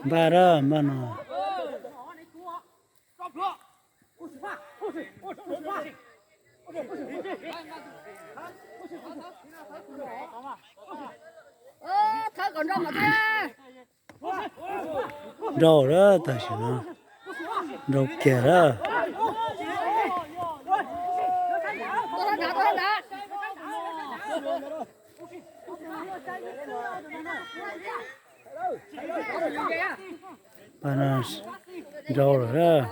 Npaj lawm, npaj no. Nrau lawm, tam sim no nrau kiag lawm. Nrau lawm.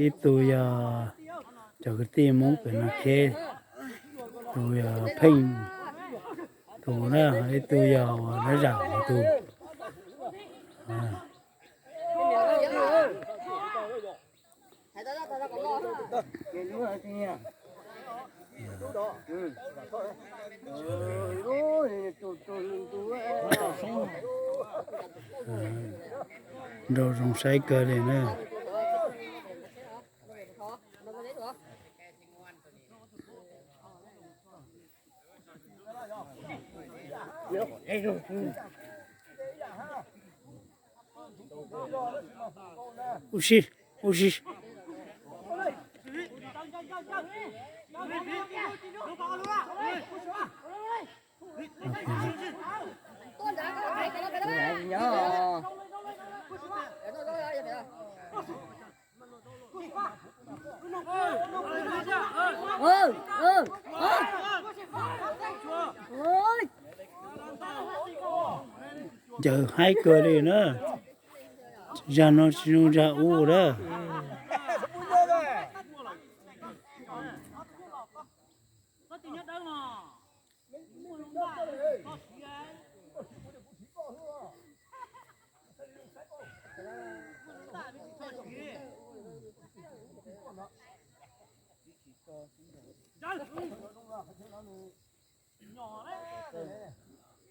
Ib tug yog cov kwv tij Hmoob pem no kheb, tus yog Pheej tus na, ib tug yog Dab Zam tus. Nrau zoo saib kawg li na. Ua si, ua si. Ncaws haib kawg li na. Zag no tsis zoo zag ub lawm.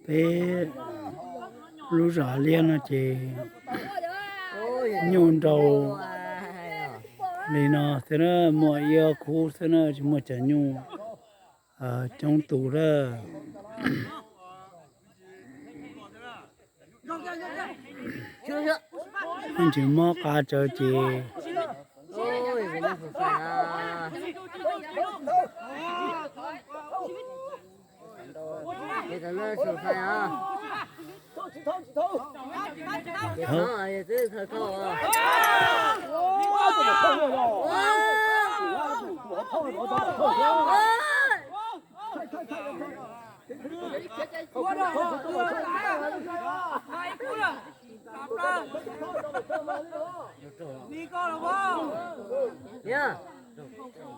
Peb lub zos liab no ces nyuj nrau li no xwb na, muaj ib ob khub xwb na, tsis muaj cov nyuj coob tus lawm. Ntsis mob qab tsawv ces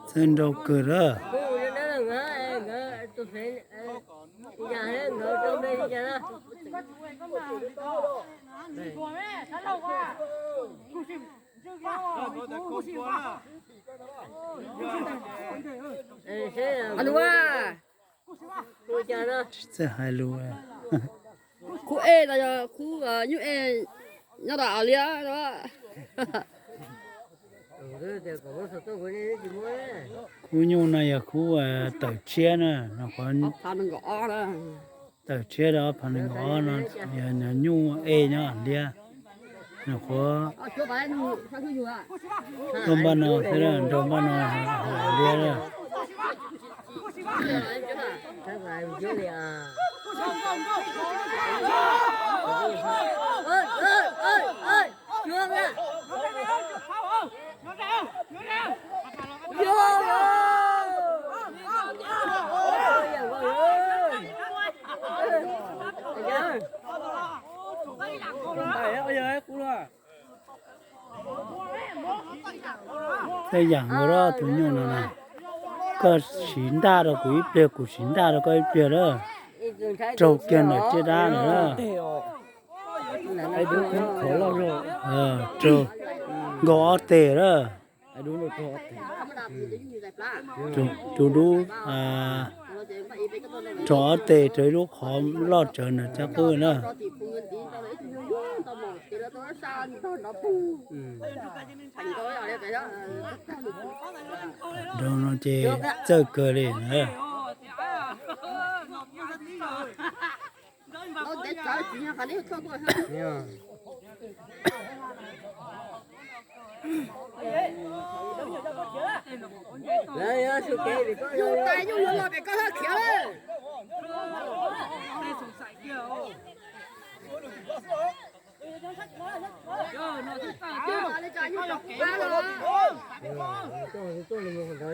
Txawj nrau kawg lawm. Tsis txawj hais lus. Khub ej no yog khub nyuj ej nyob rau Av Liab no. Khub nyuj no yog khub tawm tshiab na, no qhov tawm tshiab rau ob phav nees nkaum ob no yog nyuj ej nyob Av Liab. Nyuam qhuav tuaj npaj no thiab, nrau npaj no hauv Av Liab lawm. Tej yam nkaus lawm tus nyuj no na. Koj siv ntaj rau kuv ib pliag, kuv siv ntaj rau koj ib pliag lawm. Raug kiag ntawm tsiab dab lawm. Raug nkaus ob teg lawm. Tus dub raug ob teg, raug ib lub qhov loj tsawv ntawm caj qwb na. Nrau no ces txawj kawg li na. Yus tais yus yuav los pem koj hab khiav lawm. Yus twm li ntawd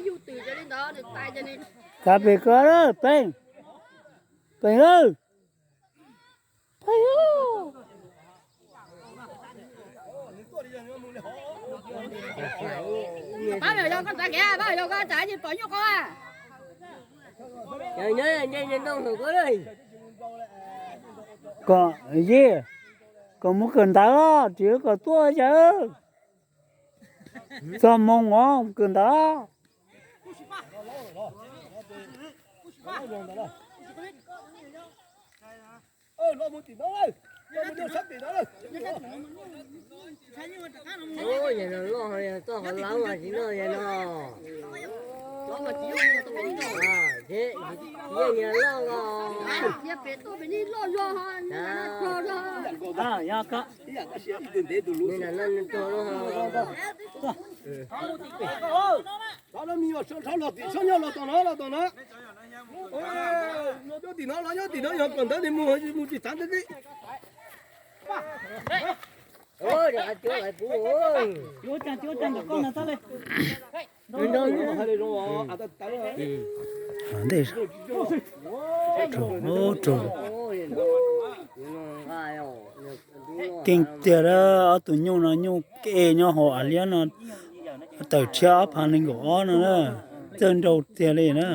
nws tais li ntawd nws tais li. Txav pem koj lawm Peeb, Peeb lawm. Pab yog koj txav kev, pab yog koj txav tsis pom nyuj qos. Kom, Yij, kom mus kawm ntawv, tsis kom tuaj cas. Txog moo os, kawm ntawv. Yog no loj, txoj qhov lawv mas tsis noj yog no. Yeej niag loj os. Nyob tim no los, nyob tim no yog kom ntawd mus, mus tsis txav ntawd li. Keej tiag, ob tug nyuj no nyuj ke nyob hauv av liab no, tawm tshiab ob phav nees nkaum ob no na, txawj nrau tiag li na.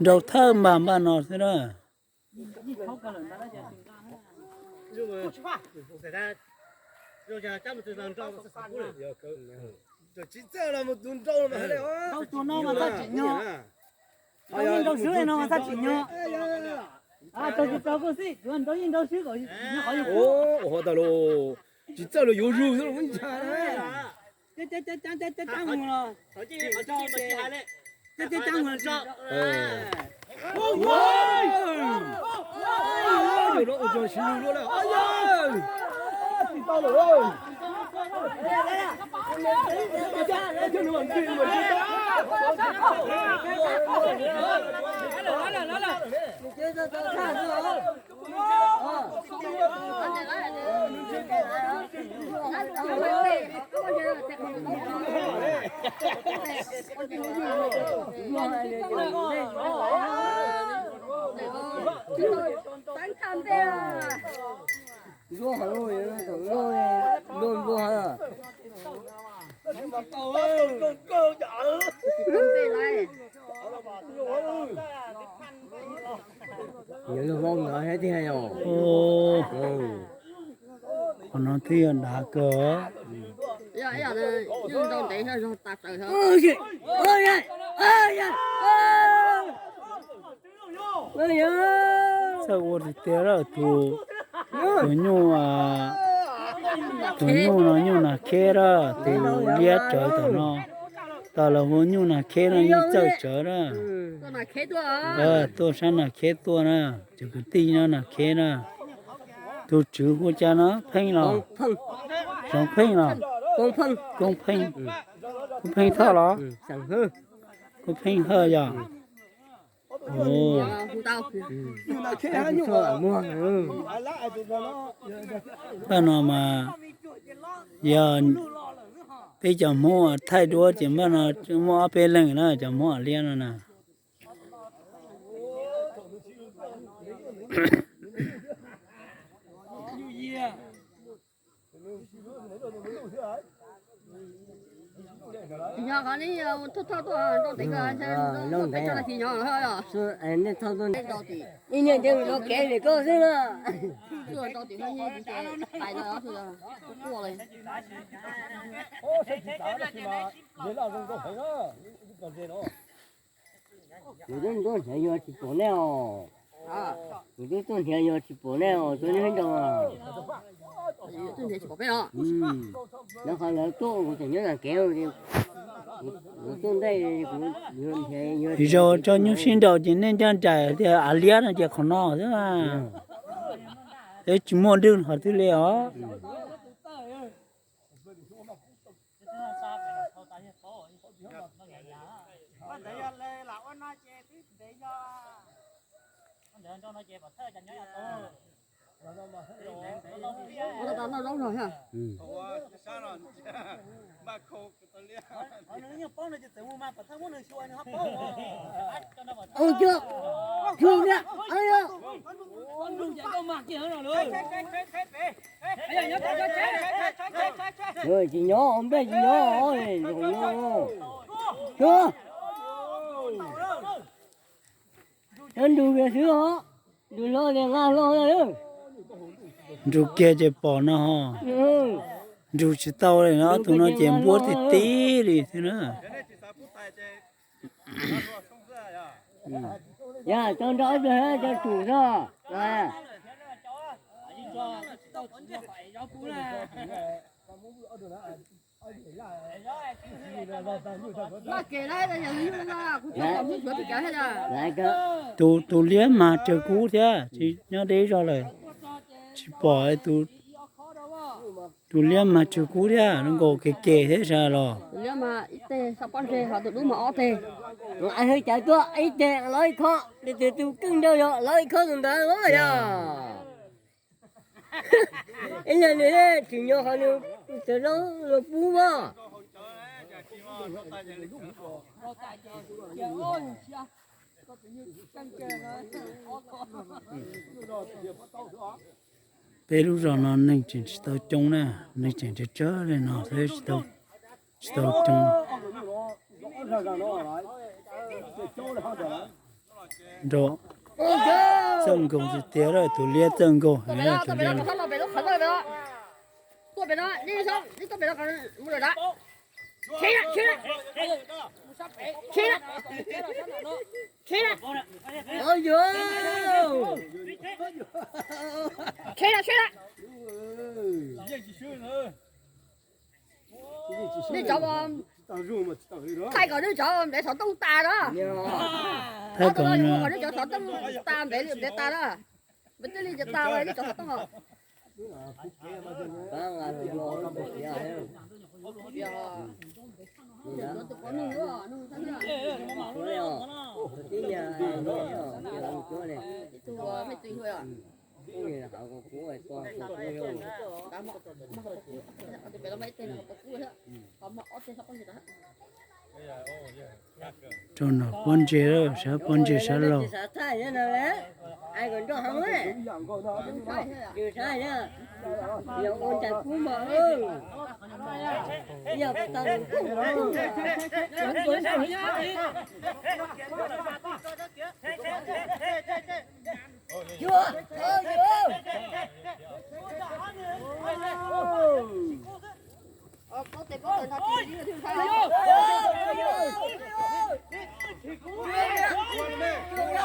Nrau thawj npag npaj no xwb na. Tsis txawj los yuav zug xwb los muab ncha. Yog lub vauv ntawd thiab tiag yom. Qhov no twb yog dav kawg. Txawj ua tiag tiag lawm tus, tus nyuj, tus nyuj no nyuj nas kheb lawm, tus liab tsawv tom no, tas los hu nyuj nas kheb no yeej txawj tsawv na. Tuaj sab nas kheb tuaj na, cov kwv tij nyob nas kheb na. Tus tswv hu cas no, Pheej los? Zoov Pheej los? Koob Pheej, Koob Pheej Thoj los? Koob Pheej Hawj yog. Npaj no mas yog peb cov Hmoob thaij duab ces npaj no muaj ob peb leeg na, cov Hmoob Am Liab no na. Ib niag nce mus no kev vim koj xwb na. Kuv twb tuaj nrhiav yus tsis pom nej os. Kuv twb tuaj nrhiav yus tsis pom nej os, tus niag nrau. Tuaj nrhiav tsis pom peb os. Lawv qhov lawv tuaj kuv tseem nyob nram kev, kuv tuaj ntej kuv nrhiav. Zaum tso nyuj sib nraus ces nej ncaj nraim tias av liab no ces qhov no xwb. Peb tsis muaj dwj qhov twg li os. Tsis nyob, npej tsis nyob, nrug kiag xwb os, nrug hlo ces nqa hlo. Nrug kiag ces pom no ho. Nrug tsis tau li no, ob tug no ces npuab tib tib li thiab na. Yog, tso nrog ob tug cov tsum zog. Tus, tus liab mas tsawg kub thiab, tsis nyob deb zog lawm. Tsis pom tus, tus liab mas tsawg kub thiab, nkaus kev kev thiab sas los. Ib teg, tus dub mas ob teg. Cawv tuaj ib teg lov ib khob, tus keej nraug yog lov ib khob tus ntawd yog. Ib yam li tsis nyob qhov nws txawv los pub mas. Peb lub zos no neeg tseem tsis tau coob na, neeg tseem tsawg tsawg li no xwb, tsis tau coob. Nrog txawj nkaus tiag tiag, tus liab txawj nkaus. Nej cov thaij kom nej cov ntev xov tooj tas na. Thaij kom nej cov xov tooj tas ntev li ntev tas na. Ntev li ntev tas nej cov xov tooj. Rau nram pob ntseg, sab pob ntseg sab laug.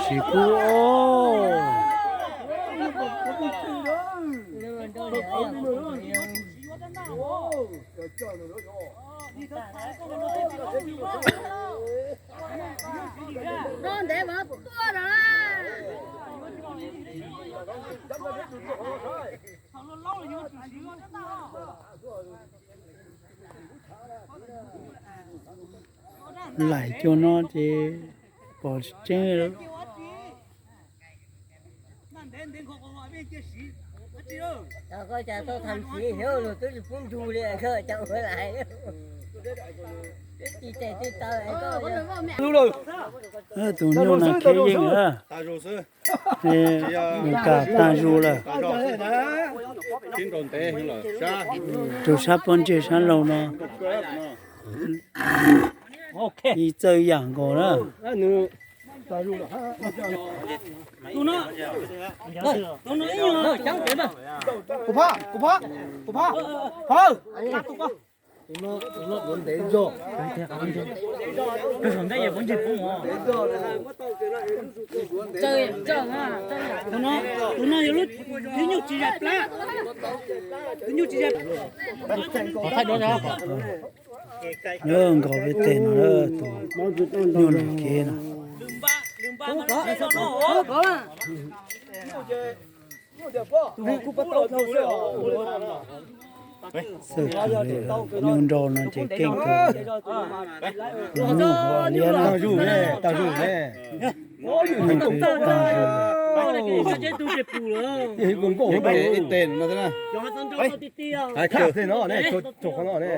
Tsis kub os. No ntev mas tuaj no. Laim cuag no ces pom tseeb. Koj cas tau tham xiv hiab los twb tsis pub nrug li, koj cas ua lais. Tus nyuj no khiav yeej lawm. Nws kam tag zus lawm. Rau sab pob ntseg sab laug no ib txawj yam nkaus na. Tus no, tus no yuav lub, tus nyuj tsis zais plab, tus nyuj tsis zais. Nyob nkaus peb teg no, tus nyuj nram kev no. Xwb, nyuj nraug no ces keej kawg. Nyuj hauv liab no, tag zug ne, tag zug ne. Nyuj twb tag zug. Ib tes no, ib tes no ne, tso qhov no ne.